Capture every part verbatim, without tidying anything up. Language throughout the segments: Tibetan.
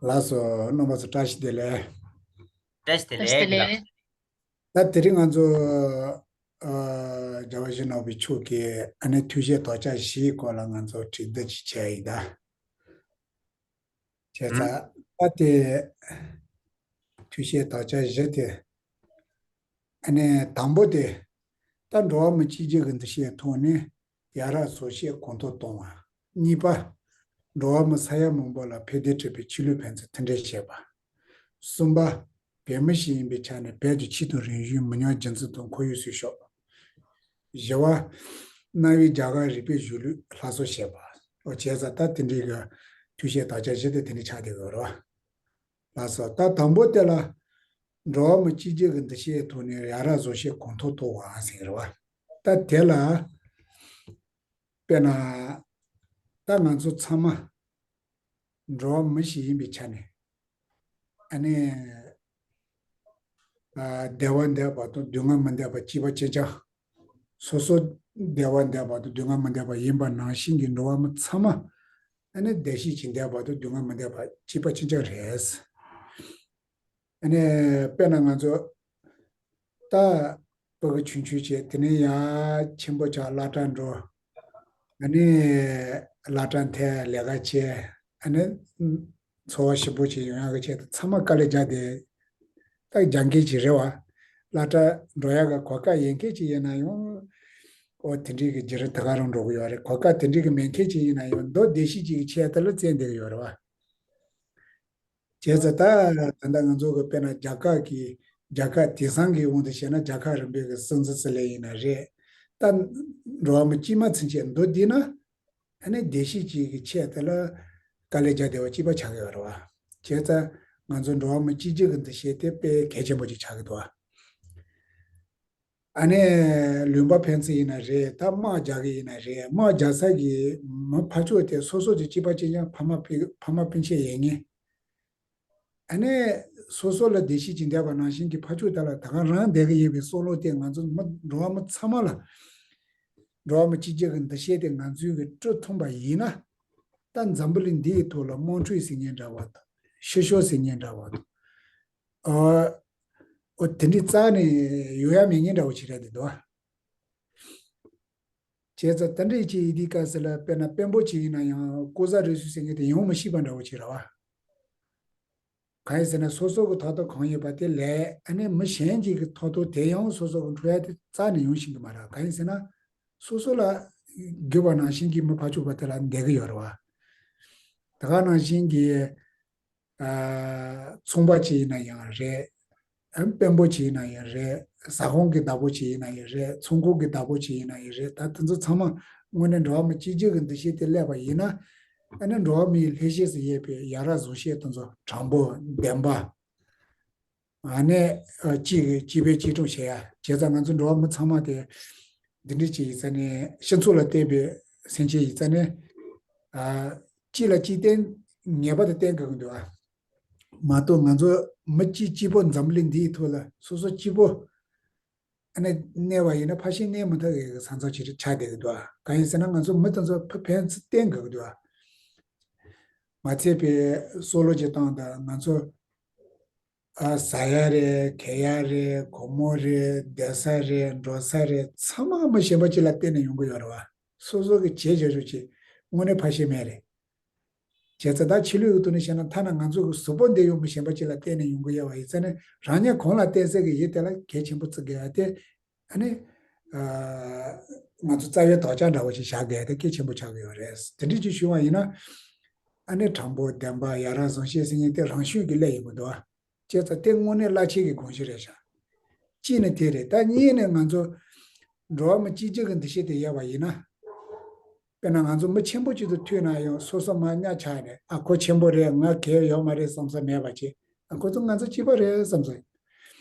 ལགས་སོ། རྣམ་པ་ཚོ་བཀྲ་ཤིས་བདེ་ལེགས། བཀྲ་ཤིས་བདེ་ལེགས། ད་དེ་རིང་ང་ཚོ་ཨ་རྒྱལ་བ་ཡིད་བཞིན་ནོར་བུའི་མཆོག་གི་ཨ་ནི་ཐུགས་བཞེད་དོན་ཚན་བཞིའི་སྐོར་ལ་ང་ཚོ་དྲི་བསྡུར་ཅིག་བྱས་ཡིན་ད། བྱས་ཙང་ད་དེ་ཐུགས་བཞེད་དོན་ཚན་བཞི་དེ། ཨ་ནི་དང་པོ་དེ། ད་འགྲོ་བ་མི་གཅིག་གྱུར་གྱི་འདུ་ཤེས་ཐོག་ནས་ཡ་རབས་བཟོ་ཤེས་གོང་མཐོར་གཏོང་བ། གཉིས་པ། འགྲོ་བ་མི་ས་ཡ་མང་པོ་ལ་ཕན་བདེ་སྤྲད་པའི་ཆོས་ལུགས་ཕན་ཚུན་མཐུན་འབྲེལ་བྱེད་པ། གསུམ་པ། བོད་མི་ཞིག་ཡིན་པའི་ཆ་ནས་བོད་ཀྱི་ཆོས་དང་རིག་གཞུང་མི་ཉམས་རྒྱུན་འཛིན་དང་ཁོར་ཡུག་སྲུང་སྐྱོབ། བཞི་བ། གནའ་བོའི་རྒྱ་གར་རིག་པའི་གཞུང་ལུགས་སླར་གསོ་བྱེད་པ། འོ་བྱས་ཙང་ད་དེ་འདྲའི་གི་ཐུགས་བཞེད་དོན་ཚན་བཞི་དེ་དེ་འདྲ་ཆགས་བསྡད་ཡོད་རེད་བ། ལགས་སོ། ད་དང་པོ་དེ་ལ། འགྲོ་བ་མི་གཅིག་གྱུར་གྱི་འདུ་ཤེས་ཐོག་ནས་ཡ་རབས་བཟོ་ཤེས་གོང་མཐོར་གཏོང་བ་ཟེར་གྱི་རེད་བ། ད་དེ་ལ། དཔེར་ན། ད་ང་ཚོ་ཚང་མ་འགྲོ་བ་མི་ཞིག་ཡིན་པའི་ཆ་ནས། ཨ་ནི། ཨ་བདེ་བ་འདོད་པ་དང་སྡུག་བསྔལ་མི་འདོད་པ་གཅིག་པ་གཅིག་རྐྱང་། སོ་སོ་བདེ་བ་འདོད་པ་དང་སྡུག་བསྔལ་མི་འདོད་པ་ཡིན་པ་ནང་བཞིན་གྱི་འགྲོ་བ་མི་ཚང་མ། ཨ་ནི་བདེ་སྐྱིད་ཅིག་འདོད་པ་དང་སྡུག་བསྔལ་མི་འདོད་པ་གཅིག་པ་གཅིག་རྐྱང་རེད། ཨ་ནི་དཔེར་ན་ང་ཚོ་ད་ཕྲུ་གུ་ཆུང་ཆུང་བྱས། དེ་ནས་ཡར་ཆེན་པོ་ཆགས། སློབ་གྲྭ་འགྲོ། ཨ་ནི་སློབ་གྲྭ་མཐར་ལས་ཀ་བྱས། ཨ་ནི་འཚོ་བ་ཞིམ་པོ་ཅིག་ཡོང་ཡག་གི་ཆེད་དུ་ཚང་མ་དཀའ་ལས་རྒྱག་བསྡད། ད་རྒྱག་མཁན་ཅིག་རེད་བ། སློབ་གྲྭ་འགྲོ་ཡག་གི་གོ་སྐབས་ཡོད་མཁན་ཅིག་ཡིན་ན་ཡང་། ཨོ་དེ་འདྲའི་གི་བརྒྱུད་རིམ་དེ་ག་རང་འགྲོ་གི་ཡོད་རེད། གོ་སྐབས་དེ་འདྲའི་གི་མེད་མཁན་ཅིག་ཡིན་ན་ཡང་མདོ་སྡེ་བཞི་ཅིག་གི་ཆེད་དུ་ལ་བརྩོན་བསྡད་ཀྱི་ཡོད་རེད་བ། བྱས་ཙང་ད་ད་ལྟ་ང་ཚོ་གི་དཔེར་ན་རྒྱ་གར་གྱི་རྒྱལ་ཁབ་དེང་སང་གི་དབང་དུ་བྱས་ན་རྒྱལ་ཁབ་རིམ་པའི་གི་སྲིད་འཛིན་ཟེར་ལེ་ཡིན་ན་རེད། ད་འགྲོ་བ་མི་དཀྱུས་མ་ཚུན་ཆད་མདོ་སྡེ་ན། ཨ་ནི་བདེ་སྐྱིད་ཅིག་གི་ཆེད་དུ་ལ་དཀའ་ལས་རྒྱག་བསྡད་པ་གཅིག་པ་ཆགས་ཀྱི་ཡོད་རེད་བ། བྱས་ཙང་ང་ཚོ་འགྲོ་བ་མི་གཅིག་གྱུར་གྱི་འདུ་ཤེས་དེ་དཔེ་གལ་ཆེན་པོ་ཅིག་ཆགས་ཀྱི་འདུག་བ། ཨ་ནི་ལུང་པ་ཕན་ཚུན་ཡིན་ན་རེད། ད་དམག་རྒྱག་གི་ཡིན་ན་རེད། དམག་རྒྱག་ས་གི་མི་ཕར་ཕྱོགས་དེ་སོ་སོ་དེ་གཅིག་པ་གཅིག་རྐྱང་ཕ་མ་སྤུན་ཕ་མ་སྤུན་མཆེད་ཡིན་ངེས། ཨ་ནི་སོ་སོ་ལ་བདེ་སྐྱིད་ཅིག་འདོད་པ་ནང་བཞིན་གྱི་ཕར་ཕྱོགས་དེ་ལ་ད་ག་རང་བསྡད་ཀྱི་ཡོད་པའི་བསམ་བློ་དེ་ང་ཚོ་མི་འགྲོ་བ་མི་ཚང་མ་ལ། འགྲོ་བ་མི་གཅིག་གྱུར་གྱི་འདུ་ཤེས་དེ་ང་ཚོའི་གི་སྤྲོད་ཐུབ་པ་ཡིན་ན། ད་འཛམ་བུ་གླིང་འདིའི་ཐོག་ལ་དམངས་ཁྲོད་ཟེར་མཁན་འདྲ་བ་དང་། ཤི་ཤོར་ཟེར་མཁན་འདྲ་བ་དང་། ཨ། ཨོ་དེ་འདྲའི་རྩ་ནས་ཡོང་ཡ་མེད་མཁན་འདྲ་བོ་ཞིག་རེད་འདུག་བ། བྱས་ཙང་དེ་འདྲའི་ཅིག་ཡིན་དུས་སྐབས་སུ་ལ་དཔེར་ན་དཔོན་པོ་ཅིག་ཡིན་ན་ཡང་ལྐོག་ཟ་རུལ་སུངས་ཟེར་མཁན་དེ་ཡོང་མི་ཤེས་པ་འདྲ་བོ་ཅིག་རེད་བ། གང་ཡིན་ཟེར་ན་སོ་སོ་གི་ཐོབ་ཐང་གང་ཡོད་པ་དེ་ལས་ཨ་ནི་མི་གཞན་གཅིག་གི་ཐོབ་ཐང་དེ་ཡང་སོ་སོ་གི་འཕྲོག་ཡ་དེ་རྩ་ནས་ཡོང་ཤེས་ཀྱི་མ་རེད། གང་ཡིན་ཟེར་ན་སོ་སོ་ལ་དགོས་པ་ནང་བཞིན་གྱི་མི་ཕར་ཕྱོགས་པ་དེ་ལ་བསྡད་ཀྱི་ཡོད་རེད་བ། ད་ག་ནང་བཞིན་གྱི། ཨ། ཚོང་པ་ཅིག་ཡིན་ན་ཡང་རེད། ཨ། དཔོན་པོ་ཅིག་ཡིན་ན་ཡང་རེད། ཟ་ཁང་གི་བདག་པོ་ཅིག་ཡིན་ན་ཡང་རེད། ཚོང་ཁང་གི་བདག་པོ་ཅིག་ཡིན་ན་ཡང་རེད། ད་དེ་ཚོ་ཚང་མ་དངོས་གནས་འགྲོ་བ་མི་གཅིག་གྱུར་གྱི་འདུ་ཤེས་དེ་སླེབས་པ་ཡིན་ན། ཨ་ནི་འགྲོ་བ་མིའི་ལྷན་སྐྱེས་སུ་ཡོད་པའི་ཡ་རབས་བཟོ་ཤེས་དེ་ཚོ་དྲང་པོ་བདེན་པ། ཨ་ནི་ཨ་གཅིག་གིས་གཅིག་པའི་གཅིག་སྒྲུབ་བྱེད་ཡ། བྱས་ཙང་ང་ཚོ་འགྲོ་བ་མི་ཚང་མ་དེ་འདི་འདྲ་ཅིག་ཡིན་ཙང་ནས་སྤྱི་ཚོགས་ལ་བརྟེན་པའི་སེམས་ཅན་ཡིན་ཙང་ནས། ཨ། གཅིག་ལ་གཅིག་བརྟེན་ངེས་པར་དུ་བརྟེན་དགོས་ཀྱི་འདུག་ཨ། མ་གཏོགས་ང་ཚོ་མི་གཅིག་གཅིག་པོ་འཛམ་བུ་གླིང་འདིའི་ཐོག་ལ་སོ་སོ་གཅིག་པོ་ཨ་ནི་གནས་པ་ཡིན་ན་ཕལ་ཆེར་གནས་མི་ཐུབ་ཀྱི་ས་མཚམས་ཅིག་ཆགས་བསྡད་ཀྱི་འདུག་ཨ། གང་ཡིན་ཟེར་ན་ང་ཚོ་མི་དེ་ཚོ་ཕ་ཕན་ཚུན་བརྟེན་དགོས་ཀྱི་འདུག་ཨ། མ་ཚད་པའི་བསམ་བློ་ཅིག་བཏང་དང་། ང་ཚོ། ཨ། ཟ་ཡ་རེད། གད་ཡ་རེད། སྒོར་མོ་རེད། བསྡད་ས་རེད། འགྲོ་ས་རེད། ཚང་མ་མི་གཞན་པ་ཅིག་ལ་བརྟེན་ནས་ཡོང་གི་ཡོད་རེད་བ། སོ་སོ་གི་བྱས་བྱ་ཆོག་ཅིག་དངོས་གནས་ཕལ་ཆེར་མེད་རེད། བྱས་ཙང་ད་ཕྱི་ལོགས་ཀྱི་ཐོག་ནས་བཤད་ན། ཐ་ན་ང་ཚོ་གི་གཟུགས་པོ་འདི་ཡང་མི་གཞན་པ་ཅིག་ལ་བརྟེན་ནས་ཡོང་གི་ཡོད་པ་ཡིན་ཙང་ནས། རང་ཉིད་གང་ལ་བརྟེན་སའི་གི་ཡུལ་དེ་ལ་གལ་ཆེན་པོ་བརྩི་དགོས་པ་དེ། ཨ་ནི། ཨ། ང་ཚོ་རྩ་བའི་དོགས་ཆ་འདྲ་བོ་ཞིག་བཞག་དགོས་པ་དེ་གལ་ཆེན་པོ་ཆགས་ཀྱི་ཡོད་རེད། དེ་འདྲ་ཅིག་ཞུ་བ་ཡིན་ན། ཨ་ནི་དྲང་པོ་བདེན་པ་ཡ་རབས་བཟང་སྤྱོད་ཟེར་མཁན་དེ་རང་ཤུགས་ཀྱིས་སླེབས་ཡོང་གི་འདུག་ཨ། བྱས་ཙང་དེ་དངོས་གནས་རླབས་ཆེན་གྱི་གོམས་གཤིས་རེད་ཤག། གཅིག་ནི་དེ་རེད། ད་གཉིས་ནི་ང་ཚོ་འགྲོ་བ་མི་གཅིག་གྱུར་གྱི་འདུ་ཤེས་དེ་ཡོད་པ་ཡིན་ན། དཔེར་ན་ང་ཚོ་མི་ཆེན་པོ་ཅིག་ཏུ་ཐུག་ན་ཡང་སོ་སོ་མར་གཉའ་ཆག་ནས། ཨ། ཁོ་ཆེན་པོ་རེད། ང་གལ་ཡོད་མ་རེད་བསམ་ས་མེད་པ་བྱས། ཨ། ཁོ་ཚོ་ང་ཚོ་གཅིག་པ་རེད་བསམ་ས།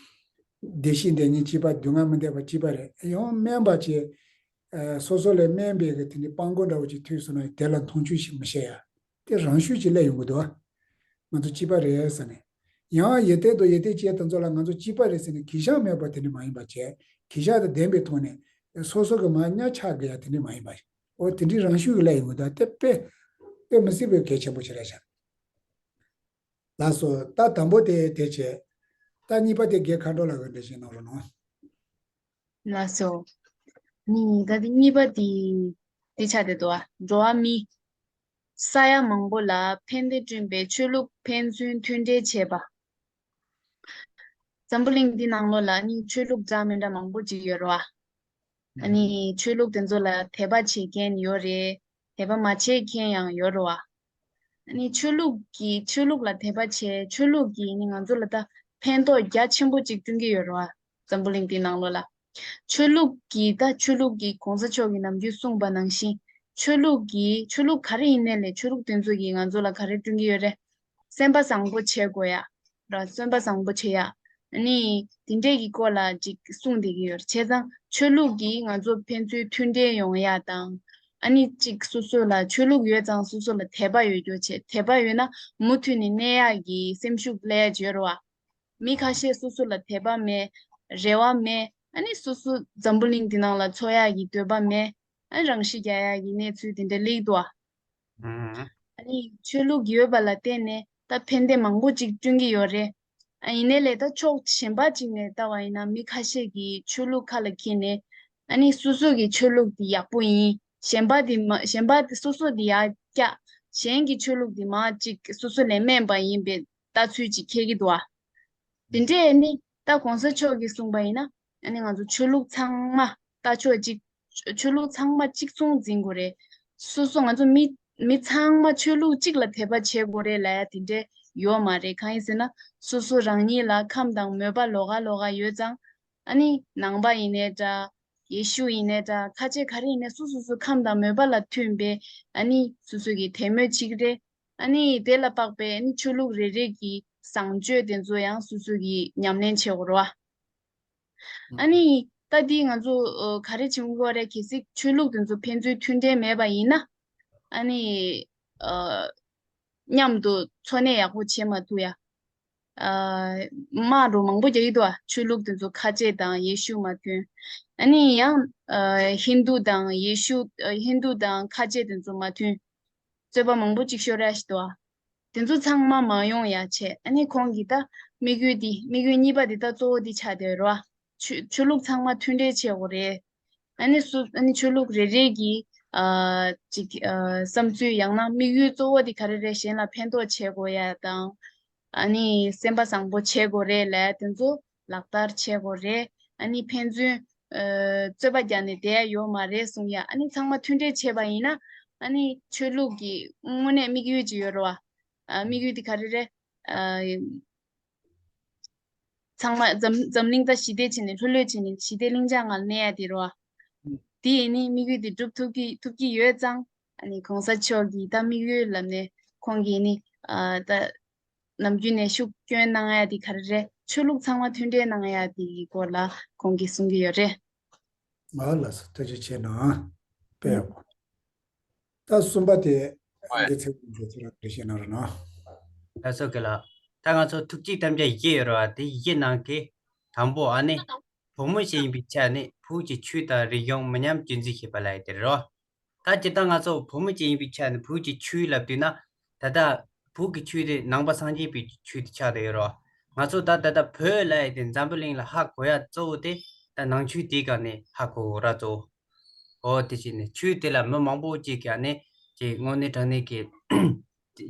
བདེ་སྐྱིད་འདོད་མཁན་གཅིག་པ། སྡུག་བསྔལ་མི་འདོད་པ་གཅིག་པ་རེད། ཡང་དམན་པ་བྱས། ཨ། སོ་སོ་ལས་དམན་པའི་གི་དེ་ནི་དཔང་རྒོད་འདྲ་བོ་ཅིག་ཐུག་སོང་ན་དེ་ལ་མཐོང་ཆུང་ཞིག་མི་བྱེད་ཡ། དེ་རང་ཤུགས་ཀྱིས་སླེབས་ཡོང་གི་འདུག་བ། ང་ཚོ་གཅིག་པ་རེད་ཟེར་ནས། ཡང་ཡོན་ཏན་དང་ཡོན་ཏན་ཅན་དེ་ཚོ་ལ་ང་ཚོ་གཅིག་པ་རེད་ཟེར་ནས་གུས་ཞབས་མེད་པ་དེ་འདྲ་མ་ཡིན་པ་བྱས། གུས་ཞབས་དང་ལྡན་པའི་ཐོག་ནས་སོ་སོ་གི་མར་གཉའ་ཆག་དགོས་ཡ་དེ་འདྲ་མ་ཡིན་པ། འོ་དེ་འདྲའི་རང་ཤུགས་ཀྱིས་སླེབས་ཡོང་གི་འདུག་བ། དེ་དཔེ་དཔེ་མི་སྲིད་པའི་གལ་ཆེན་པོ་ཞིག་རེད་ཤག། ལགས་སོ། ད་དང་པོ་དེ་དེ་བྱས། ད་གཉིས་པ་དེ་རྒན་མཁའ་འགྲོ་ལགས་ཀྱིས་འགྲེལ་བཤད་གནང་རོགས་གནང་། ལགས་སོ། ནི་ད་དེ་གཉིས་པ་དེ་དེ་ཆགས་བསྡད་འདུག་ཨ། འགྲོ་བ་མི་ས་ཡ་མང་པོ་ལ་ཕན་བདེ་བསྐྲུན་པའི་ཆོས་ལུགས་ཕན་ཚུན་མཐུན་འབྲེལ་བྱེད་པ། འཛམ་བུ་གླིང་འདི་ནང་ལོགས་ལ་ནི་ཆོས་ལུགས་འདྲ་མི་འདྲ་མང་པོ་ཅིག་ཡོད་རེད་བ། ཨ་ནི་ཆོས་ལུགས་དེ་ཚོ་ལ་དད་པ་བྱེད་མཁན་ཡོད་རེད། དད་པ་མ་བྱེད་མཁན་ཡང་ཡོད་རེད་བ། ཨ་ནི་ཆོས་ལུགས་ཀྱི་ཆོས་ལུགས་ལ་དད་པ་བྱས། ཆོས་ལུགས་ཀྱིས་ནི་ང་ཚོ་ལ་ད་ཕན་ཐོགས་རྒྱ་ཆེན་པོ་ཅིག་བསྐྲུན་གྱི་ཡོད་རེད་བ། འཛམ་བུ་གླིང་འདི་ནང་ལོགས་ལ། ཆོས་ལུགས་ཀྱིས་ད་ཆོས་ལུགས་ཀྱི་གོང་ས་མཆོག་གིས་ནམ་རྒྱུན་གསུངས་པ་ནང་བཞིན། ཆོས་ལུགས་ཀྱིས་ཆོས་ལུགས་ག་རེ་ཡིན་ནའི་ལས་ཆོས་ལུགས་དེ་ཚོ་གིས་ང་ཚོ་ལ་ག་རེ་བསྐྲུན་གྱི་ཡོད་རེད། སེམས་པ་བཟང་པོ་བྱེད་དགོས་ཡ། ར་བརྩོན་པ་བཟང་པོ་བྱེད་ཡ། ཨ་ནི་དེ་འདྲས་ཀྱི་སྐོར་ལ་ཅིག་གསུངས་བསྡད་ཀྱི་ཡོད་རེད། བྱས་ཙང་ཆོས་ལུགས་ཀྱིས་ང་ཚོ་ཕན་ཚུན་མཐུན་འབྲེལ་ཡོང་ཡ་དང་། ཨ་ནི་ཅིག་སོ་སོ་ལ་ཆོས་ལུགས་ཡོད་ཙང་སོ་སོ་ལ་དད་པ་ཡོད་རྒྱུ་བྱས། དད་པ་ཡོད་ན་མུ་མཐུད་ནས་གནས་ཡག་གི་སེམས་ཤུགས་སླེབས་ཡ་ཅིག་ཡོད་རེད་བ། མི་ཁ་ཤས་སོ་སོ་ལ་དད་པ་མེད། རེ་བ་མེད། ཨ་ནི་སོ་སོ་འཛམ་བུ་གླིང་འདི་ནང་ལ་འཚོ་ཡག་གི་འདོད་པ་མེད། ཨ་ནི་རང་ཤི་རྒྱག་ཡག་གི་གནས་ཚུལ་དེ་འདྲ་སླེབས་འདུག་བ། ཨ་ནི་ཆོས་ལུགས་ཡོད་པ་ལ་བརྟེན་ནས་ད་ཕན་བདེ་མང་པོ་ཅིག་བསྐྲུན་གྱི་ཡོད་རེད། ཨ་ཡིན་ནའི་ལས་ད་ཕྱོགས་གཞན་པ་ཅིག་ནས་ལྟ་བ་ཡིན་ན་མི་ཁ་ཤས་ཀྱིས་ཆོས་ལུགས་ཁ་ལ་འཁྱེར་ནས། ཨ་ནི་སོ་སོ་གི་ཆོས་ལུགས་འདི་ཡག་པོ་ཡིན། གཞན་པ་འདི་མ་གཞན་པ་འདི་སོ་སོ་འདི་ཡར་བཀྱག་གཞན་གྱི་ཆོས་ལུགས་འདི་མར་ཅིག་སོ་སོ་ལ་སྨན་པ་ཡིན་པའི་ལྟ་ཚུལ་ཅིག་འཁྱེར་གྱི་འདུག་བ། དེ་འདྲས་ནི་ད་གོང་ས་མཆོག་གིས་གསུངས་པ་ཡིན་ན། ཨ་ནི་ང་ཚོ་ཆོས་ལུགས་ཚང་མ་ལྟ་ཕྱོགས་གཅིག་ཆོས་ལུགས་ཚང་མ་གཅིག་མཚུངས་འཛིན་དགོས་རེད། སོ་སོ་ང་ཚོ་མི་མི་ཚང་མ་ཆོས་ལུགས་གཅིག་ལ་དད་པ་བྱེད་དགོས་རེད་ལབ་ཡ་དེ་འདྲས་ཡོད་མ་རེད། གང་ཡིན་ཟེར་ན་སོ་སོ་རང་ཉིད་ལ་ཁམས་དང་མོས་པ་ལོགས་ཀ་ལོགས་ཀ་ཡོད་ཙང་། ཨ་ནི་ནང་པ་ཡིན་ནའི་འདྲ། ཡེ་ཤུ་ཡིན་ནའི་འདྲ། ཁ་ཆེ་ག་རེ་ཡིན་ནའི་སོ་སོ་སོ་ཁམས་དང་མོས་པ་ལ་མཐུན་པའི་ཨ་ནི་སོ་སོ་གི་དད་མོས་གཅིག་རེད། ཨ་ནི་དེ་ལ་དཔག་པའི་ཨ་ནི་ཆོས་ལུགས་རེ་རེ་གི་བཟང་སྤྱོད་དེ་ཚོ་ཡང་སོ་སོ་གི་ཉམས་ལེན་བྱེད་དགོས་རེད་བ། ཨ་ནི་ད་འདི་ང་ཚོ་ཨ་ག་རེ་བྱེད་དགོས་རེད། གལ་སྲིད་ཆོས་ལུགས་དེ་ཚོ་ཕན་ཚུན་མཐུན་འབྲེལ་མེད་པ་ཡིན་ན། ཨ་ནི་ཨ་མཉམ་དུ་འཚོ་གནས་ཡག་པོ་བྱེད་མ་ཐུབ་ཡ། ཨ་དམག་འཁྲུག་མང་པོ་རྒྱག་གི་འདུག་བ། ཆོས་ལུགས་དེ་ཚོ་ཁ་ཆེ་དང་ཡེ་ཤུ་མ་མཐུན། ཨ་ནི་ཡང་ཨ་ཧིན་རྡུ་དང་ཡེ་ཤུ་ཨ་ཧིན་རྡུ་དང་ཁ་ཆེ་དེ་ཚོ་མ་མཐུན། རྩོད་པ་མང་པོ་ཅིག་ཤོར་ཡ་ཞིག་འདུག་བ། དེ་ཚོ་ཚང་མ་མ་ཡོང་ཡ་བྱས། ཨ་ནི་ཁོང་གིས་ད་དམིགས་ཡུལ་འདི་དམིགས་ཡུལ་གཉིས་པ་འདི་ད་གཙོ་བོ་འདི་ཆགས་བསྡད་ཡོད་རེད་བ། ཆོས་ཆོས་ལུགས་ཚང་མ་མཐུན་འབྲེལ་བྱེད་དགོས་རེད། ཨ་ནི་སུ་ཨ་ནི་ཆོས་ལུགས་རེ་རེ་གིས་ཨ་ཅིག་ཨ་བསམ་ཚུལ་ཡང་ན་དམིགས་ཡུལ་གཙོ་བོ་དེ་ག་རེ་རེད། གཞན་ལ་ཕན་ཐོགས་བྱེད་དགོས་ཡ་དང་། ཨ་ནི་སེམས་པ་བཟང་པོ་བྱེད་དགོས་རེད་ལབ་དེ་ཚོ་ལག་བསྟར་བྱེད་དགོས་རེད། ཨ་ནི་ཕན་ཚུན་ཨ་རྩོད་པ་རྒྱག་ནས་བསྡད་ཡ་ཡོད་མ་རེད་གསུང་ཡ། ཨ་ནི་ཚང་མ་མཐུན་འབྲེལ་བྱས་པ་ཡིན་ན། ཨ་ནི་ཆོས་ལུགས་ཀྱི་དངོས་གནས་དམིགས་ཡུལ་ཅིག་ཡོད་རེད་བ། ཨ་དམིགས་ཡུལ་དེ་ག་རེ་རེད། ཨ་ཚང་མ་འཛམ་འཛམ་གླིང་ད་ཞི་བདེ་བྱས་ནས་ལྷོད་ལྷོད་བྱས་ནས་ཞི་བདེ་ལྷིང་འཇགས་ངང་གནས་ཡ་དེ་རེད་བ། དེ་ཡིན་ནི་དམིགས་ཡུལ་དེ་འགྲུབ་ཐུབ་ཀྱི་ཐུབ་ཀྱི་ཡོད་ཙང་། ཨ་ནི་གོང་ས་མཆོག་གིས་ད་དམིགས་ཡུལ་ལབ་ནས་ཁོང་གིས་ནི་ཨ་ད་ནམ་རྒྱུན་ནས་ཤུགས་སྐྱོན་གནང་ཡ་དེ་ག་རེ་རེད། ཆོས་ལུགས་ཚང་མ་མཐུན་འབྲེལ་གནང་ཡ་དེ་གི་སྐོར་ལ་ཁོང་གིས་གསུང་གི་ཡོད་རེད། ཨ་ལགས་སོ། ཐུགས་རྗེ་ཆེ་གནང་། དཔེ་ཡག་པོ། ད་གསུམ་པ་དེ་ཨང་ཀི་ཚེ་རིང་ལགས་ཁྱེད་རང་འགྲེལ་བཤད་གནང་རོགས་གནང་། ལགས་སོ་དགེ་ལགས། ད་ང་ཚོ་ཐུགས་བསྐྱེད་དམ་བཅའ་བཞི་ཡོད་རེད་བ། དེ་བཞི་ནང་གི་དང་པོ་ཨ་ནི་བུ་མོ་ཞིག་ཡིན་པའི་ཆ་ནས་བོད་ཀྱི་ཆོས་དང་རིག་གཞུང་མི་ཉམས་རྒྱུན་འཛིན་བྱེད་པ་ལབ་ཡ་དེ་རེད་བ། ད་སྤྱིར་བཏང་ང་ཚོ་བུ་མོ་ཅིག་ཡིན་པའི་ཆ་ནས་བོད་ཀྱི་ཆོས་ལབ་དུས་ན། ད་ལྟ་བོད་ཀྱི་ཆོས་དེ་ནང་པ་སངས་རྒྱས་པའི་ཆོས་དེ་ཆགས་བསྡད་ཡོད་རེད། ང་ཚོ་ད་ད་ལྟ་བོད་ལབ་ཡ་དེ་འཛམ་བུ་གླིང་ལ་ཧ་གོ་ཡ་གཙོ་བོ་དེ་ད་ནང་ཆོས་དེའི་སྒང་ནས་ཧ་གོ་གི་རེད་གཙོ་བོ། འོ་དེ་བྱས་ནས་ཆོས་དེ་ལ་མི་མང་པོ་ཅིག་གིས་ནི་ཅིག་དངོས་གནས་དྲང་གནས་ཀྱི་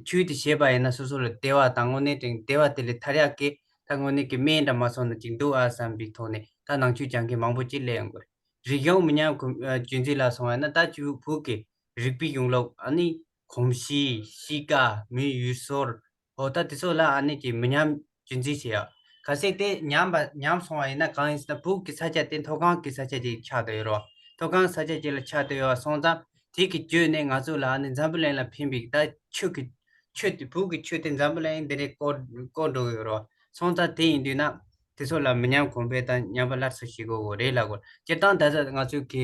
ཆོས་དེ་བྱས་པ་ཡིན་ན་སོ་སོ་ལ་བདེ་བ་དང་དངོས་གནས་དྲང་བདེ་བ་དེ་ལས་ཐར་ཡག་གི་ད་དངོས་གནས་ཀྱི་སྨན་འདྲ་མ་སོང་ན་ཅིག་འདུག་ཨ་བསམ་པའི་ཐོག་ནས་ད་ནང་ཆོས་སྦྱང་མཁན་མང་པོ་ཅིག་སླེབས་ཡོང་གི་རེད། རིག་གཞུང་མི་ཉམས་གོང་ཨ་རྒྱུན་འཛིན་ལ་སོང་བ་ན་ད་ཅིག་བོད་ཀྱི་རིག་པའི་གཞུང་ལུགས་ཨ་ནི་གོམས་གཤིས་གཤིས་ཀ་མིའི་ཡུལ་སྲོལ། འོ་ད་དེ་ཚོ་ལ་ཨ་ནི་ཀྱི་མི་ཉམས་རྒྱུན་འཛིན་བྱེད་ཡ། གལ་སྲིད་དེ་ཉམས་པ་ཉམས་སོང་བ་ཡིན་ན་གང་ཡིན་ཟེར་ན་བོད་ཀྱི་ས་ཆ་དེ་མཐོ་སྒང་གི་ས་ཆ་ཅིག་ཆགས་བསྡད་ཡོད་རེད་བ། མཐོ་སྒང་ས་ཆ་ཅིག་ལ་ཆགས་བསྡད་ཡོད་བ་སོང་ཙང་དེ་གི་བརྒྱུད་ནས་ང་ཚོ་ལ་ཨ་ནི་འཛམ་བུ་གླིང་ལ་ཕན་པའི་ད་ཆོས་ཀྱི་ཆོས་དེ་བོད་ཀྱི་ཆོས་དེ་འཛམ་བུ་གླིང་འདི་ནས་བསྐོར་བསྐོར་འགྲོ་གི་ཡོད་རེད་བ། སོང་ཙང་དེ་ཡིན་དུས་ན་དེ་ཚོ་ལ་མི་ཉམས་གོང་འཕེལ་དང་ཉམས་པ་སླར་གསོ་བྱེད་དགོས་དགོས་རེད་ལབ་དགོས། སྤྱིར་བཏང་ད་ཆ་ང་ཚོའི་གི་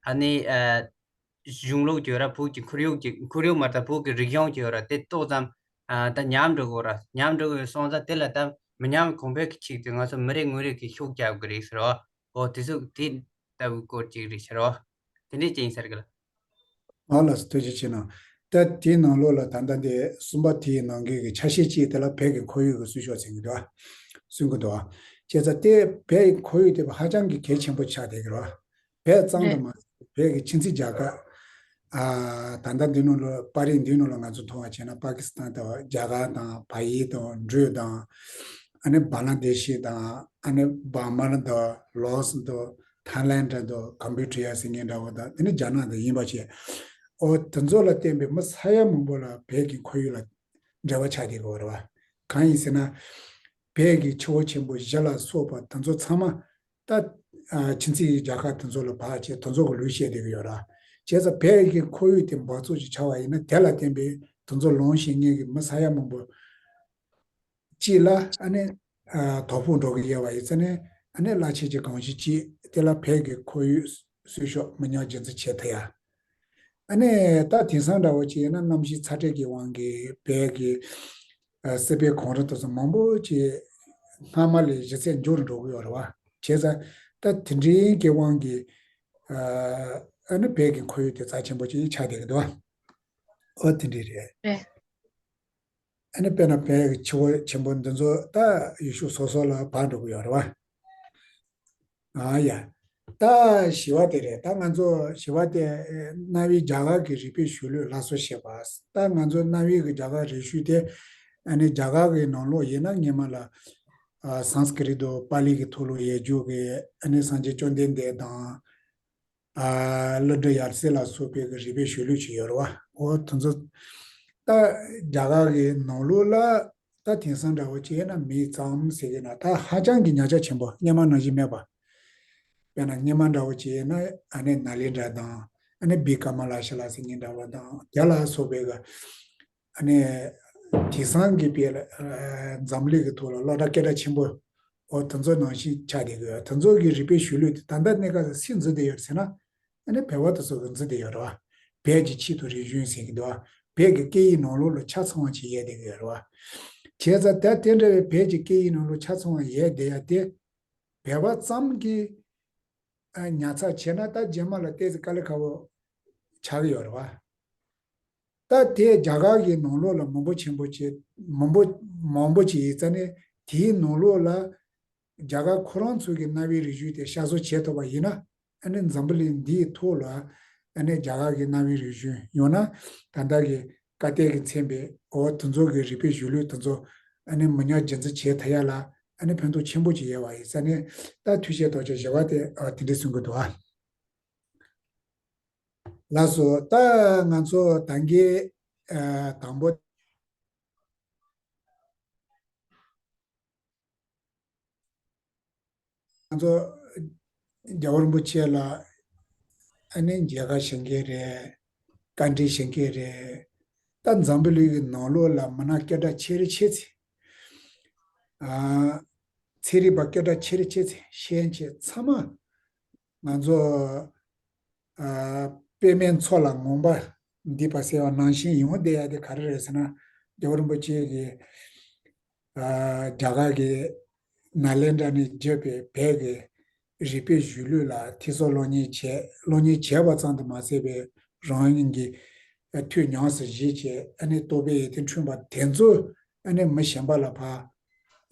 ཨ་ནི་ཨ། གཞུང་ལུགས་ཀྱི་ཡོད་ར་བོད་ཀྱི་ཁོར་ཡུག་ཀྱི་ཁོར་ཡུག་མ་རེད་ད་བོད་ཀྱི་རིག་གཞུང་ཀྱི་ཡོད་ར་དེ་ཏོག་ཙམ་ཨ་ད་ཉམས་འགྲོ་གི་ཡོད་ར་ཉམས་འགྲོ་གི་ཡོད་སོང་ཙང་དེ་ལ་ད་མི་ཉམས་གོང་འཕེལ་གྱི་ཆེད་དུ་ང་ཚོ་མི་རེ་ངོ་རེ་གི་ཤུགས་རྒྱག་དགོས་རེད་ཟེར་བ། འོ་དེ་ཚོ་དེ་ལྟ་བུའི་སྐོར་ཅིག་རེད་ཟེར་བ། དེ་འདྲས་ཅིག་ཡིན་ཟེར་གི་ལ། ཨ་ལགས་སོ་ཐུགས་རྗེ་ཆེ་གནང་། ད་དེའི་ནང་ལོགས་ལ་ད་ལྟ་འདི་གསུམ་པ་དེའི་ནང་གི་གི་ཆ་ཤས་གཅིག་དེ་ལ་བོད་ཀྱི་ཁོར་ཡུག་གི་གསོལ་ཤོག་ཟེར་གྱི་འདུག་གསུང་གི་འདུག་བྱས་ཙང་དེ་བོད་ཀྱི་ཁོར་ཡུག་དེ་ཧ་ཅང་གི་གལ་ཆེན་པོ་ཆགས་བསྡད་ཀྱི་རེད་བ། བོད་ཙམ་དུ་མ་ཟད་བོད་ཀྱི་ཁྱིམ་མཚེས་རྒྱལ་ཁབ། ཨ། ད་ལྟ་འདི་ནང་ལ་པར་རིས་འདི་ནང་ལ་ང་ཚོ་མཐོང་བ་བྱས་ན་པ་ཀི་སི་ཐན་དང་རྒྱ་གར་དང་བལ་ཡུལ་དང་འབྲུག་དང་། ཨ་ནི་བང་ལ་དེ་ཤི་དང་། ཨ་ནི་བར་མ་དང་ལོ་སི་དང་ཐའི་ལེན་དང་ཀམ་པུ་ཅི་ཡ་ཟེར་མཁན་འདྲ་བོ་དང་དེ་ནི་རྒྱ་ནག་དང་ཡིན་པ་བྱས། ཨོ་དེ་ཚོ་ལ་བརྟེན་པའི་མི་ས་ཡ་མང་པོ་ལ་བོད་ཀྱི་ཁོར་ཡུག་ལ་འབྲེལ་བ་ཆགས་བསྡད་ཀྱི་ཡོད་རེད་བ། གང་ཡིན་ཟེར་ན། བོད་ཀྱི་ཆུ་བོ་ཆེན་པོ་བཞི་ལ་སོགས་པ་དེ་ཚོ་ཚང་མ། ད་ཨ་ཁྱིམ་མཚེས་རྒྱལ་ཁབ་དེ་ཚོ་ལ་བབས་བྱས་དེ་ཚོ་གི་ལུས་བཤད་བསྡད་ཀྱི་ཡོད་ར། བྱས་ཙང་བོད་ཀྱི་ཁོར་ཡུག་དེ་འབག་བཙོག་ཅིག་ཆགས་པ་ཡིན་ན་དེ་ལ་བརྟེན་པའི་དེ་ཚོ་ལོངས་སྤྱོད་མཁན་གྱི་མི་ས་ཡ་མང་པོ་གཅིག་ལ་ཨ་ནི་ཨ་དོ་ཕོག་འགྲོ་གི་ཡོད་པ་ཡིན་ཙང་ནས་ཨ་ནི་གླ་ཆ་ཅིག་གང་ཞིག་ཅིག་དེ་ལ་བོད་ཀྱི་ཁོར་ཡུག་གསོལ་ཤོག་མི་ཉག་རྒྱུན་འཛིན་བྱེད་ཐུབ་ཡ། ཨ་ནི་ད་དེང་སང་འདྲ་བོ་ཅིག་ཡིན་ན་གནམ་གཤིས་ཚ་དྲོད་ཀྱི་དབང་གིས་བོད་ཀྱི་ཨ་སྲིད་པའི་གོམ་རིམ་དེ་ཚོ་མང་པོ་ཅིག་སྔ་མ་ལས་གཞི་རྩར་འགྱུར་འགྲོ་གི་ཡོད་རེད་བ། བྱས་ཙང་ད་དེ་འདྲའི་གི་དབང་གིས་ཨ་ཨ་ནི་བོད་ཀྱི་ཁོར་ཡུག་དེ་རྩ་ཆེན་པོ་ཅིག་ཆགས་བསྡད་ཀྱི་འདུག་ཨོ་དེ་འདྲ་རེད། རེད། ཨ་ནི་དཔེར་ན་བོད་ཀྱི་ཆུ་བོ་ཆེན་པོ་འདི་ཚོ་ད་ཡུལ་ཤུལ་སོ་སོ་ལ་བབས་འགྲོ་གི་ཡོད་རེད་བ། ཨ་ཡ། ད་བཞི་པ་དེ་རེད། ད་ང་ཚོ་བཞི་པ་དེ་གནའ་བོའི་རྒྱ་གར་གྱི་རིག་པའི་གཞུང་ལུགས་སླར་གསོ་བྱེད་པ། ད་ང་ཚོ་གནའ་བོའི་གི་རྒྱ་གར་རིག་གཞུང་དེ་ཨ་ནི་རྒྱ་གར་གི་ནང་ལོགས་ཡིན་ན་སྔོན་མ་ལ་ཨ་སཾ་སྐྲྀ་ཏ་དང་པཱ་ལི་གི་ཐོག་ལ་ཡོད་རྒྱུ་གི་ཨ་ནི་སངས་རྒྱས་བཅོམ་ལྡན་འདས་དང་། ཨ་ཀླུ་སྒྲུབ་ཡབ་སྲས་ལ་སོགས་པའི་གི་རིག་པའི་གཞུང་ལུགས་ཅིག་ཡོད་རེད་བ། འོ་དེ་ཚོ་ད་རྒྱ་གར་གི་ནང་ལོགས་ལ་ད་དེང་སང་འདྲ་བོ་ཅིག་ཡིན་ན་མི་ཙམ་ཟེར་གི་ན་ད་ཧ་ཅང་གི་ཉག་ཆ་ཆེན་པོ་སྔོན་མ་ནང་བཞིན་མེད་པ། དཔེར་ན་སྔོན་མ་འདྲ་བོ་ཅིག་ཡིན་ན་ཨ་ནི་ནཱ་ལེནྡྲ་དང་ཨ་ནི་བི་ཀ་མ་ལ་ཤཱི་ལ་ཟེར་མཁན་འདྲ་བོ་དང་དེ་ལ་སོགས་པའི་གི་ཨ་ནི་དེང་སང་གི་དཔེ་ལ་ཨ་འཛམ་གླིང་གི་ཐོག་ལ་སློབ་གྲྭ་སྐད་གྲགས་ཆེན་པོ་འོ་དེ་ཚོ་ནང་བཞིན་ཆགས་བསྡད་ཀྱི་ཡོད། དེ་ཚོ་གི་རིག་པའི་གཞུང་ལུགས་དེ་ད་ལྟ་གནས་སྐབས་སུ་སུས་འཛིན་བསྡད་ཡོད་ཟེར་ན་ཨ་ནི་བོད་པ་དེ་ཚོ་གིས་འཛིན་བསྡད་ཡོད་རེད་བ། བོད་ཀྱི་ཆེད་དུ་རིག་གཞུང་ཟེར་གྱི་འདུག་བ། བོད་ཀྱི་སྐད་ཡིག་ནང་ལོགས་ལ་ཆ་ཚང་བ་ཅིག་ཡོད་བསྡད་ཀྱི་ཡོད་རེད་བ། བྱས་ཙང་ད་དེ་འདྲ་བའི་བོད་ཀྱི་སྐད་ཡིག་ནང་ལོགས་ཆ་ཚང་བ་ཡོད་བསྡད་ཡ་དེ་བོད་པ་ཙམ་གྱིས་ཨ་ཉར་ཚགས་བྱས་ན་ད་རྗེས་མ་ལ་ཏོག་ཙམ་དཀའ་ལས་ཁག་པོ་ཆགས་ཀྱི་ཡོད་རེད་བ། ད་དེ་རྒྱ་གར་གྱི་ནང་ལོགས་ལ་མང་པོ་ཆེན་པོ་ཅིག་མང་པོ་མང་པོ་ཅིག་ཡིན་ཙང་ནས་དེའི་ནང་ལོགས་ལ་རྒྱ་གར་ཁོ་རང་ཚོ་གི་གནའ་བོའི་རིག་གཞུང་དེ་གཤགས་བཟོ་བྱེད་ཐུབ་པ་ཡིན་ན་ཨ་ནི་འཛམ་བུ་གླིང་འདིའི་ཐོག་ལ་ཨ་ནི་རྒྱ་གར་གྱི་གནའ་བོའི་རིག་གཞུང་ཡང་ན་ད་ལྟ་གི་བཀའ་གཏེར་གྱིས་མཚོན་པའི་འོ་དེ་ཚོ་གི་རིག་པའི་གཞུང་ལུགས་དེ་ཚོ་ཨ་ནི་མི་ཉག་རྒྱུན་འཛིན་བྱེད་ཐུབ་ཡ་ལ་ཨ་ནི་ཕན་ཐོགས་ཆེན་པོ་ཅིག་ཡོད་པ་ཡིན་ཙང་ནས་ད་ཐུགས་བཞེད་དོགས་ཅན་བཞི་པ་དེ་ཨ་དེ་འདྲ་གསུང་གི་འདུག་ཨ། ལགས་སོ། ད་ང་ཚོ་ད་གིན་ཨ་དང་པོ་ང་ཚོ་རྒྱལ་བ་རིན་པོ་ཆེ་ལ་ཨ་ནི་མཇལ་ཁ་ཞུ་མཁན་རེད། བཀའ་འདྲི་ཞུ་མཁན་རེད། ད་འཛམ་བུ་གླིང་གི་ནང་ལོགས་ལ་མི་སྣ་སྐད་གྲགས་ཆེ་རུ་ཆེ་ཚེ། ཨ་ཚན་རིག་པ་སྐད་གྲགས་ཆེ་རུ་ཆེ་ཚེ་ཤེས་མཁན་ཚང་མ་ང་ཚོ་ཨ་པད་མའི་མཚོ་ལ་ངང་པ་འདུས་པ་ཟེར་བ་ནང་བཞིན་ཡོང་བསྡད་ཡ་དེ་ག་རེ་རེད་ཟེར་ན། རྒྱལ་བ་རིན་པོ་ཆེ་གིས་ཨ་རྒྱ་གར་གྱི་ནཱ་ལེནྡྲ་ནས་བརྒྱུད་པའི་བོད་ཀྱི་རིག་པའི་གཞུང་ལུགས་ལ་ཐད་གསོ་སློབ་གཉེར་བྱས། སློབ་གཉེར་བྱས་པ་ཙམ་དུ་མ་ཟད་པའི་རང་ཉིད་ཀྱི་ཨ་ཐོས་ཉམས་སུ་བཞེས་བྱས་ཨ་ནི་རྟོགས་པའི་ཡིད་རྟོན་འཁྲུངས་པ་དེ་ཚོ་ཨ་ནི་མི་གཞན་པ་ལ་ཕར་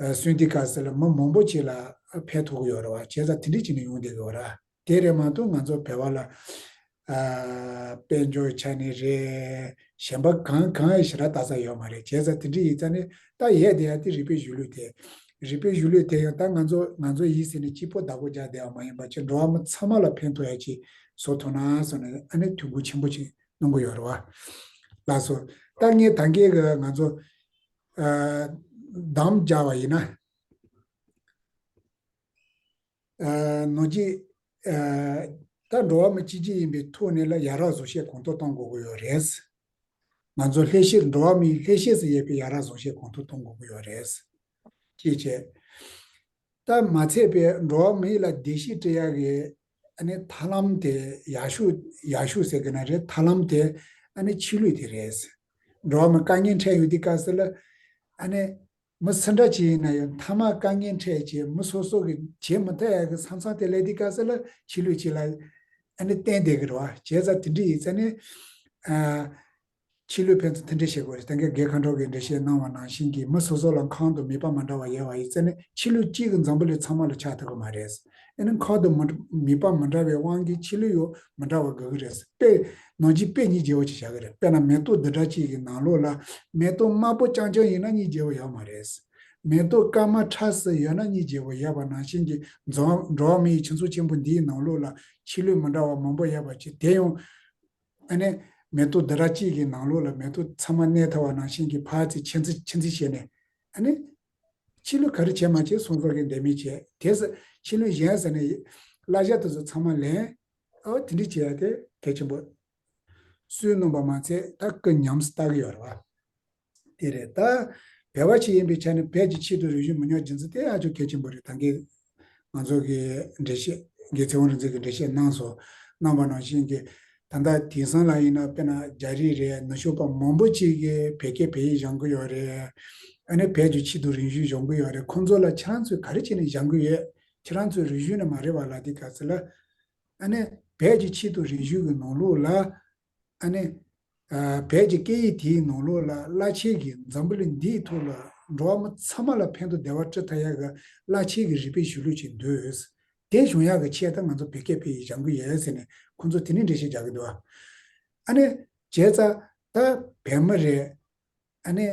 ཨ་གསུངས་དུས་སྐབས་སུ་ལ་མི་མང་པོ་ཅིག་ལ་ཕན་ཐོགས་ཀྱི་ཡོད་རེད་བ། བྱས་ཙང་དེ་འདྲ་བྱས་ནས་ཡོང་བསྡད་ཀྱི་ཡོད་རེད། དེ་རེད་མ་གཏོགས་ང་ཚོ་བོད་པ་ལ་ཨ་དཔལ་འབྱོར་ཆ་ནས་རེད། གཞན་པ་གང་གང་ཡང་ཞེ་དྲག་ལྟ་ས་ཡོད་མ་རེད། བྱས་ཙང་དེ་འདྲ་ཡིན་ཙང་ནས་ད་ཡོད་བསྡད་ཡ་དེ་རིག་པའི་གཞུང་ལུགས་དེ། རིག་པའི་གཞུང་ལུགས་དེ་ཡང་ད་ང་ཚོ་ང་ཚོ་ཡིན་ཟེར་ནས་གཅིག་པོ་བདག་པོ་རྒྱག་བསྡད་པ་མ་ཡིན་པ་བྱས་འགྲོ་བ་མི་ཚང་མ་ལ་ཕན་ཐོགས་ཡ་ཅིག་བཟོ་ཐུབ་ན་བསམ་ནས་ཨ་ནི་ཐུགས་ཁུར་ཆེན་པོ་ཅིག་གནང་གི་ཡོད་རེད་བ། ལགས་སོ། ད་ངས་ད་གིན་གི་ང་ཚོ་ཨ་གདམ་རྒྱག་པ་ཡིན་ན། ཨ་ནང་བཞིན་ཨ་ད་འགྲོ་བ་མི་གཅིག་གཅིག་ཡིན་པའི་ཐོག་ནས་ལ་ཡ་རབས་བཟོ་ཤེས་གོང་མཐོར་གཏོང་དགོས་ཀྱི་ཡོད་རེད། ང་ཚོ་ལྷོད་ཤེས། འགྲོ་བ་མིའི་ལྷོད་ཤེས་སུ་ཡོད་པའི་ཡ་རབས་བཟོ་ཤེས་གོང་མཐོར་གཏོང་དགོས་ཀྱི་ཡོད་རེད། ཅེས་བྱས། ད་མ་ཚད་པའི་འགྲོ་བ་མི་ཡིས་ལ་བདེ་སྐྱིད་སྤྲད་ཡག་གི་ཨ་ནི་ཐབས་ལམ་དེ་ཡག་ཤོས་ཡག་ཤོས་ཟེར་གི་ན་རེད། ཐབས་ལམ་དེ་ཨ་ནི་ཆོས་ལུགས་དེ་རེད། འགྲོ་བ་མི་དཀའ་ངལ་འཕྲད་ཡོང་དུས་སྐབས་སུ་ལ་ཨ་ནི། མི་སུ་འདྲ་ཅིག་ཡིན་ན་ཡང་མཐའ་མ་དཀའ་ངལ་འཕྲད་བྱས་མི་སོ་སོ་གི་བྱེད་མི་ཐུབ་ཡག་གི་མཚམས་མཚམས་དེ་སླེབས་དུས་སྐབས་སུ་ལ་ཆོས་ལུགས་ཅིག་ལ་ཨ་ནི་བརྟེན་བསྡད་ཀྱི་རེད་བ། བྱས་ཙང་དེ་འདྲ་ཡིན་ཙང་ནི་ཨ་ ཕྱི་ལུས་ཕན་ཚུན་མཐུན་སྒྲིལ་བྱེད་དགོས་རེད། ད་གིན་རྒན་མཁའ་འགྲོ་གིས་འགྲེལ་བཤད་གནང་བ་ནང་བཞིན་གྱི་མི་སོ་སོ་ལ་ཁོང་དང་མིད་པ་མི་འདྲ་བ་ཡོད་པ་ཡིན་ཙང་ནི་ཕྱི་ལུས་གཅིག་གི་འཛམ་བུ་གླིང་ཚང་མ་ལ་ཆགས་ཐུབ་ཀྱི་མ་རེད། ཨ་ནི་ཁོང་དང་མི་མིད་པ་མི་འདྲ་བའི་དབང་གིས་ཕྱི་ལུས་ཡང་མི་འདྲ་བ་དགོས་ཀྱི་རེད། དཔེ་ནང་བཞིན་དཔེ་གཉིས་བརྗེ་བོ་ཅིག་བཞག་གི་རེད། དཔེར་ན་མེ་ཏོག་བདུན་ཕྲག་གཅིག་གི་ནང་ལོགས་ལ་མེ་ཏོག་དམར་པོ་རྐྱང་རྐྱང་ཡིན་ན་གཉིས་བརྗེ་བོ་ཡོད་མ་རེད། མེ་ཏོག་སྐར་མ་ཁྲ་ཟིག་ཡོད་ན་གཉིས་བརྗེ་བོ་ཡོད་པ་ནང་བཞིན་གྱི་འགྲོ་བ་འགྲོ་བ་མི་ཡི་ཁྱུ་ཚོགས་ཆེན་པོ་འདིའི་ནང་ལོགས་ལ་ཕྱི་ལུས་མི་འདྲ་བ་མང་པོ་ཡོད་པ་ཅིག་དེ་ཡང་ཨ་ནི་མེ་ཏོག་བདུན་ཕྲག་གཅིག་གི་ནང་ལོགས་ལ་མེ་ཏོག་ཚང་མ་གནས་ཐུབ་པ་ནང་བཞིན་གྱི་ཕར་ཚུར་ཕྱིན་ཚུལ་ཕྱིན་ཚུལ་བྱས་ནས་ཨ་ནི་ཕྱི་ལུས་ག་རེ་བྱས་མ་བྱས་སོང་ཙང་གི་འདས་མི་བྱས་དེ་ཚོ་ཕྱི་ལུས་གཞན་ཟེར་ནས་གླ་ཆ་དེ་ཚོ་ཚང་མ་ལེན། ཨོ་དེ་འདྲ་བྱས་ཏེ་གལ་ཆེན་པོ། སུའི་སྣོན་པ་མ་ཚད་ད་སྐུ་ཉམས་སུ་བསྟར་གི་ཡོད་རེད་བ། དེ་རེད་ད། བོད་པ་ཞིག་ཡིན་པའི་ཆ་ནས་བོད་ཀྱི་ཆེད་དུ་རེ་ཞུ་མི་ཉོ་རྒྱུ་མཚན་དེ་ཨ་ཅོ་གལ་ཆེན་པོ་རེད། ད་གིན་ང་ཚོ་གི་འགྲེལ་བཤད་རྒན་ཚེ་དབང་རིག་འཛིན་གྱི་འགྲེལ་བཤད་གནང་སོང་། གནང་བ་ནང་བཞིན་གྱི་ད་ལྟ་དེང་སང་ལ་ཡིན་ན་དཔེར་ན་རྒྱ་རིགས་རེད། ནུབ་ཕྱོགས་པ་མང་པོ་ཅིག་གིས་བོད་སྐད་བོད་ཡིག་སྦྱང་གི་ཡོད་རེད། ཨ་ནི་བོད་ཀྱི་ཆེད་དུ་རེ་ཞུ་སྦྱང་གི་ཡོད་རེད། ཁོང་ཚོ་ལ་ཁྱེད་རང་ཚོས་ག་རེ་བྱས་ནས་སྦྱང་གི་ཡོད། ཁྱེད་རང་ཚོའི་རེ་ཞུ་ནི་མ་རེད་བ་ལ་དེ་ག་ཚོད་ལ། ཨ་ནི་བོད་ཀྱི་ཆེད་དུ་རེ་ཞུ་གི་ནང་ལོགས་ལ། ཨ་ནི། ཨ། བོད་ཀྱི་སྐད་ཡིག་དེའི་ནང་ལོགས་ལ་བླ་ཆེན་གྱིས་འཛམ་བུ་གླིང་འདིའི་ཐོག་ལ་འགྲོ་བ་མི་ཚང་མ་ལ་ཕན་ཐོགས་བདེ་བ་སྤྲོད་ཐུབ་ཡག་གི་བླ་ཆེན་གྱི་རིག་པའི་གཞུང་ལུགས་ཅིག་འདུག་དེ་སྦྱོང་ཡག་གི་ཆེད་དུ་ང་ཚོ་བོད་སྐད་བོད་ཡིག་སྦྱང་གི་ཡོད་ཟེར་ནས་ཁོང་ཚོ་དེ་ནས་འགྲེལ་བཤད་རྒྱག་གི་འདུག་ཨ་ནི་བྱས་ཙང་ད་བོད་མི་རེད། ཨ་ནི།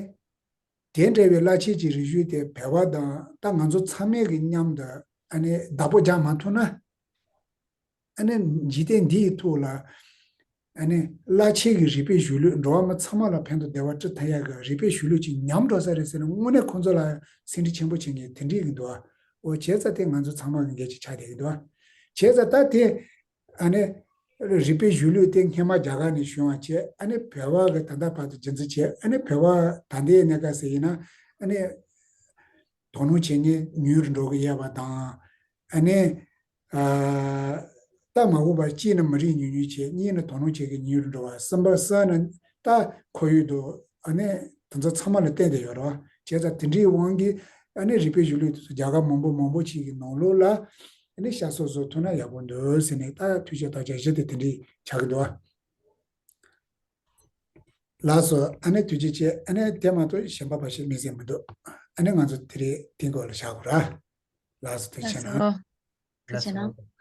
དེ་འདྲ་བའི་བླ་ཆེན་གྱི་རིག་གཞུང་དེ་བོད་པ་དང་ད་ང་ཚོ་ཚང་མས་ཀྱི་མཉམ་དུ་ཨ་ནི་བདག་པོ་རྒྱག་མ་ཐུབ་ན། ཨ་ནི་འཇིག་རྟེན་འདིའི་ཐོག་ལ་ཨ་ནི་བླ་ཆེན་གྱི་རིག་པའི་གཞུང་ལུགས་འགྲོ་བ་མི་ཚང་མ་ལ་ཕན་ཐོགས་བདེ་བ་སྤྲོད་ཐུབ་ཡག་གི་རིག་པའི་གཞུང་ལུགས་ཅིག་ཉམས་འགྲོ་ས་རེད་ཟེར་ནས་དངོས་གནས་ཁོང་ཚོ་ལ་སེམས་ཁྲལ་ཆེན་པོ་བྱེད་མཁན་དེ་འདྲས་ཀྱི་འདུག་ཨ། འོ་བྱས་ཙང་དེ་ང་ཚོ་ཚང་མ་གི་འགན་ཅིག་ཆགས་བསྡད་ཀྱི་འདུག་ཨ། བྱས་ཙང་ད་དེ། ཨ་ནི། རིག་པའི་གཞུང་ལུགས་དེ་སྔས་མ་རྒྱ་གར་ནས་བྱུང་བ་བྱས། ཨ་ནི་བོད་པ་གི་ད་ལྟ་བར་དུ་རྒྱུན་འཛིན་བྱས། ཨ་ནི་བོད་པ་ད་ལྟའི་གནས་སྐབས་སུ་ཡིན་ན་ཨ་ནི། དོ་སྣང་བྱེད་མཁན་ཉུང་རུ་འགྲོ་གི་ཡོད་པ་དང་། ཨ་ནི། ཨ། ད་མ་འོངས་པར་གཅིག་ནི་མི་རིགས་ཉུང་ཉུང་བྱས། གཉིས་ནི་དོ་སྣང་བྱེད་མཁན་ཉུང་རུ་འགྲོ་བ། གསུམ་པ་གསུམ་ནི་ད་ཁོར་ཡུག་དང་ཨ་ནི་དེ་ཚོ་ཚང་མ་ལ་བརྟེན་ཏེ་ཡོད་རེད་བ། བྱས་ཙང་དེ་འདྲའི་དབང་གིས་ཨ་ནི་རིག་པའི་གཞུང་ལུགས་དེ་ཚོ་རྒྱ་གར་མང་པོ་མང་པོ་ཅིག་གི་ནང་ལོགས་ལ། ཨ་ནི་ཤ་སོ་སོ་ཐུག་ན་ཡག་པོ་འདུག་ཟེར་ནས་ད་ཐུགས་རྗེ་ཐུགས་རྗེ་ཞུ་དེ་དེ་འདྲའི་ཆགས་ཀྱི་འདུག་ཨ། ལགས་སོ། ཨ་ནི་ཐུགས་རྗེ་ཆེ། ཨ་ནི་དེ་མ་གཏོགས་གཞན་པ་ཕལ་ཆེར་མི་ཟེར་མི་འདུག་ཨ་ནི་ང་ཚོ་དེ་རིང་དེའི་སྐོར་ལ་བཞག་དགོས་ར། ལགས་སོ། ཐུགས་རྗེ་ཆེ་གནང་། ལགས་སོ། ཐུགས་རྗེ་ཆེ་གནང་།